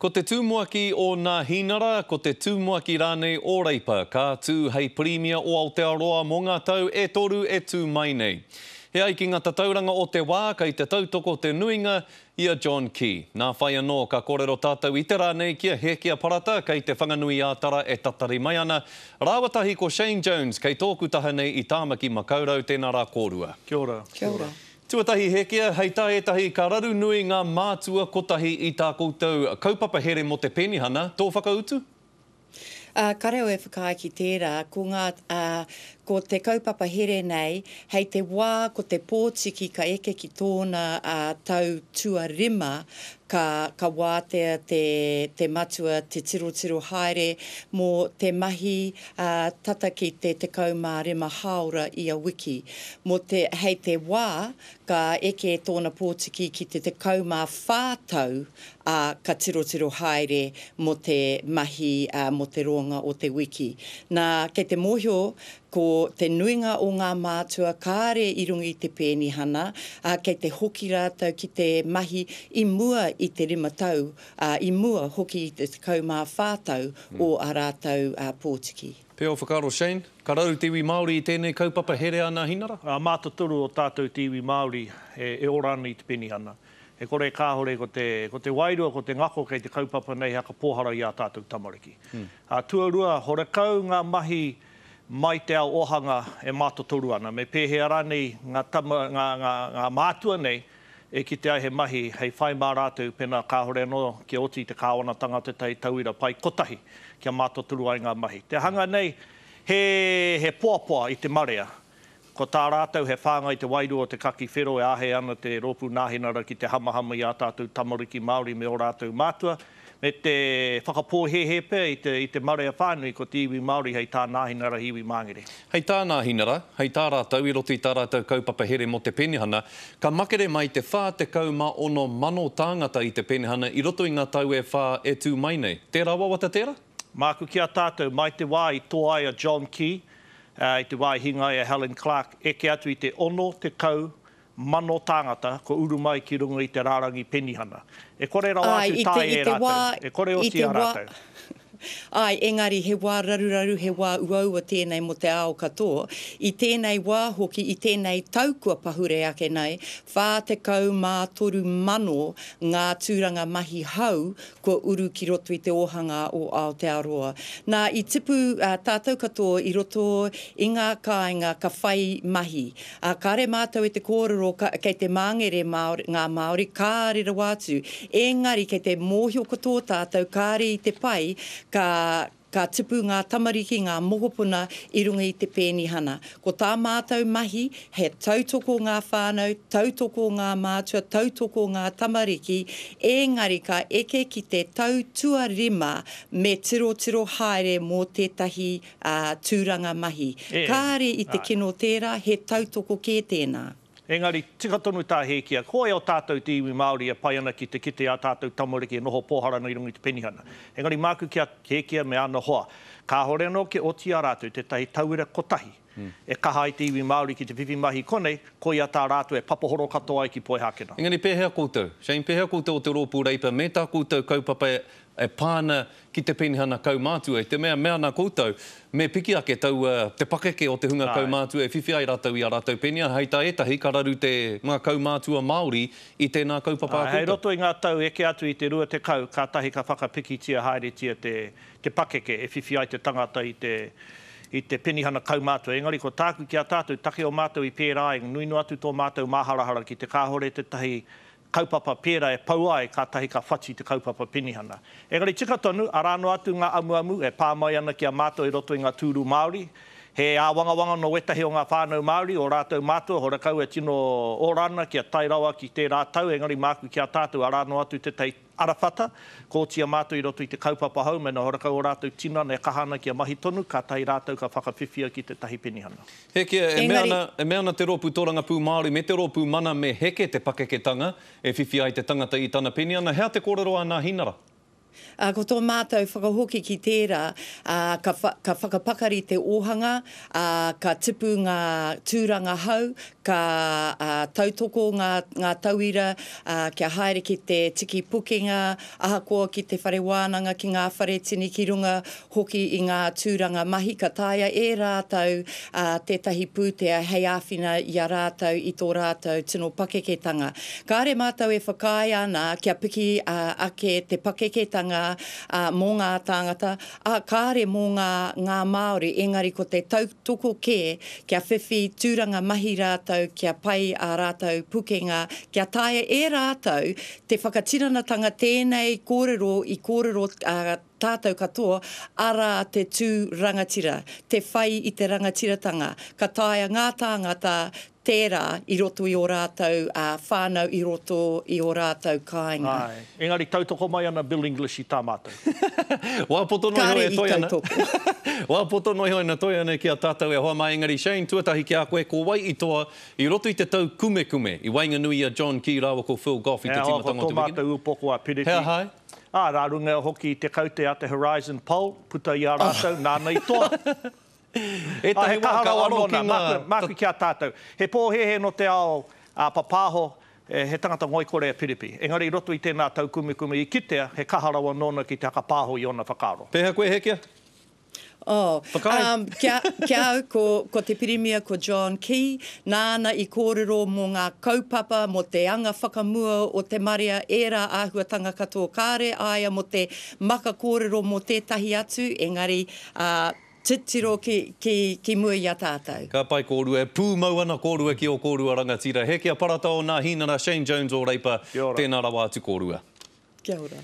Ko te tumuaki o Nāhinara, ko te tumuaki rānei o Reipa, ka tū hei Pirimia o Aotearoa mō ngā tau e toru e tū mai nei. E ai ki ngā tatauranga o te wā, kei te tautoko te nuinga i a John Key. Nā whai anō, ka kōrero tātou i te rā nei ki a Hēkia Parata, kei Te Whanganui-ā-Tara e tatari mai ana, rāua tahi ko Shane Jones, kei tōku taha nei i Tāmaki Makaurau, tēnā rā kōrua. Kia ora. Kia ora. Tuatahi Hekia, hei tā ētahi ka raru nui ngā mātua kotahi i tā koutou kaupapa here mō te penihana, tō whakautu? Ā, kare au e whakaae ki tērā, ko ngā, ā, ko te kaupapa here nei, hei te wā ko te pōtiki ka eke ki tōna, ā, tau tuarima, ka, ka wātea te, te matua te tirotiro haere mō te mahi, ā, tata ki te 15 hāora ia wiki. Mō te, hei te wā ka eke tōna pōtiki ki te 14 tau, ā, ka tirotiro haere mō te mahi, ā, mō te roanga o te wiki. Nā, kei te mōhio ko te nuinga o ngā mātua kāre i runga i te pēnihana, ā, kei te hoki rātou ki te mahi i mua i te rima tau, ā, i mua hoki i te 14 tau o ā rātou pōtiki. Pea o whakaaro Shane, ka raru te iwi Māori i tēnei kaupapa here a Nāhinara? Ā mātotoru o tātou te iwi Māori e ora ana i te penihana. E kore kāore ko te, ko te wairua, ko te ngako kei te kaupapa nei he aka pōhara i ā tātou tamariki. Ā, tuarua, horekau ngā mahi mai te ao ohanga e mātotoru ana. Me pēhea rānei ngā tama, ngā, ngā, ngā mātua nei e kite ai he mahi hei whai mā rātou pēnā kāore anō kia oti i te kāwanatanga tētahi tauira pai kotahi kia mātotoru ai ngā mahi. Te hanga nei he he poapoa i te marea. Ko tā rātou he whāngai i te wairua o te kaki whero e āhei ana te Rōpū Nāhinara ki te hamahama i ā tātou tamariki Māori me ō rātou mātua, me te whakapōhēhē pea i te i te marea whānui ko te iwi Māori hei tā Nāhinara he iwi māngere. Hei tā Nāhinara, hei tā rātou i roto i tā rātou kaupapa here mō te penihana, ka makere mai te 46,000 tāngata i te penihana i roto i ngā tau e whā e tū mai nei. Tērā wawata tērā? Māku ki a tātou, mai te wā i toa ai a John Key, i te wā i hinga ai a Helen Clark, eke atu i te 60,000 tāngata kua uru mai ki runga i te rārangi penihana. E kore rawa Āe, atu i te, taea i e te wā, rātou, e kore i oti te a wā, rātou. Āe, engari he wā raruraru, he wā uaua tēnei mō te ao katoa. I tēnei wā hoki, i tēnei tau kua pahure ake nei, 43,000 ngā tūranga mahi hou kua uru ki roto i te ōhanga o Aotearoa. Nā, i tipu tātou katoa i roto i ngā kāinga ka whai mahi. Ā, kāre mātou i te kōrero ka, kei te māngere Māori, ngā Māori, kāre rawa atu. Engari kei te mōhio katoa tātou kāre i te pai ka, ka tupu ngā tamariki, ngā mokopuna i runga i te pēnihana. Ko tā mātou mahi he tautoko ngā whānau, tautoko ngā mātua, tautoko ngā tamariki, engari ka eke ki te tau tuarima me tirotiro haere mō tētahi ā, tūranga mahi. Kāre i te kino tērā, he tautoko kē tēnā. Engari, tika tonu tā Hēkia, ko wai o tātou te iwi Māori e pai ana ki te kite i ā tātou tamariki e noho pōhara ana i runga i te penihana. Engari māku ki a Hēkia me ana hoa, kāhore anō kia oti i a rātou tētahi tauira kotahi e kaha ai te iwi Māori ki te whiwhi mahi konei, koia tā rātou e papahoro katoa ai ki Poihākena. Engari pēhea koutou, Shane, pēhea koutou o te Rōpū Reipa me tā koutou kaupapa e pā ana ki te penihana kaumātua, i te mea, mea ana koutou, me piki ake taua, te pakeke o te hunga kaumātua e whiwhi ai rātou i ā rātou peniha, hei tā ētahi ka raru te, ngā kaumātua Māori i tēnā kaupapa a Hei koutou. roto i ngā tau eke atu i te 20, kātahi ka whakapikitia haeretia te, te pakeke e whiwhi ai te tangata i te, i te penihana kaumātua. Engari ko tāku ki a tātou, take o mātou i pērā ai, nui noa atu tō mātou māharahara ki te kāhore tētahi kaupapa pērā e pau ai kātahi ka whati te kaupapa penihana. Engari tika tonu, arā noa atu ngā amuamu e pā mai ana ki a mātou i roto i ngā tūru Māori. He āwangawanga nō wētahi o ngā whānau Māori, ō rātou mātua, horekau e tino ora ana kia tae rawa ki tērā tau, engari māku ki a tātou, arā noa atu tētahi arawhata, kua oti a mātou i roto i te kaupapa hou, mēnā horekau ō rātou tinana e kaha ana kia mahi tonu, kātahi rātou ka whakawhiwhia ki tētahi penihana. Hekia, e mea Engari. ana, e mea ana te Rōpū Tōrangapū Māori me te Rōpū Mana me heke te pakeketanga e whiwhi ai te tangata i tana peniana. Hea te kōrero a Nāhinara? Ā, ko tō mātou whakahoki ki tērā, ā, ka wha, ka whakapakari te ōhanga, ā, ka tipu ngā tūranga hou, ka, ā, tautoko ngā, ngā tauira, ā, kia haere ki te tiki pukenga, ahakoa ki te whare wānanga, ki ngā whare tini, ki runga hoki i ngā tūranga mahi, ka taea e rātou, ā, tētahi pūtea hei āwhina i a rātou i tō rātou tino pakeketanga. Kāre mātou e whakaae ana kia piki ake te pakeketanga mō ngā tāngata, ā, kāre mō ngā, ngā Māori, engari ko te tautoko kē kia whiwhi tūranga mahi rātou, kia pai ā rātou pukenga, kia taea e rātou te whakatinanatanga tēnei kōrero i kōrero tātou katoa, arā te tū rangatira, te whai i te rangatiratanga, ka taea ngā tāngata tērā i roto i ō rātou whānau, i roto i ō rātou kāinga. Āe, engari tautoko mai ana Bill English i tā mātou. Wā poto noa iho Kāre e i toe ana. tautoko. Wā poto noa iho e toe ana ki a tātou e hoa mā, engari Shane, tuatahi ki a koe, ko wai i toa i roto i te tau kumekume i waenganui i a John Key rāua ko Phil Goff i He te aha ko tīmatanga o tō te wiki nei? mātou upoko a He Piripi? aha ai? Ā, rā runga hoki i te kaute a te Horizon Poll, puta i a rātou, nāna i toa. Ā, he Ētahi wā kaha ka rawa aro ki nōna, ngā māku, māku ki a tātou. He pōhēhē nō te ao ā-papāho, he tangata ngoikore a Piripi. Engari i roto i tēnā taukumekume i kitea, he kaha rawa nōna ki te hakapāho i ōna whakaaro. Pēhea koe, Hekia? Oh, Whakaae. um, kia, kia au, ko, ko te Pirimia ko John Key, nāna i kōrero mō ngā kaupapa, mō te anga whakamua o te marea, ērā āhuatanga katoa. Kāre a ia mō te maka kōrero mō tētahi atu, engari, ā, titiro ki, ki, ki mua i a tātou. Ka pai kōrua, e pūmau ana kōrua ki ō kōrua rangatira. Hekia Parata o Nā Hīnara, Shane Jones o Reipa, Kia ora. tēnā rawa atu kōrua. Kia ora.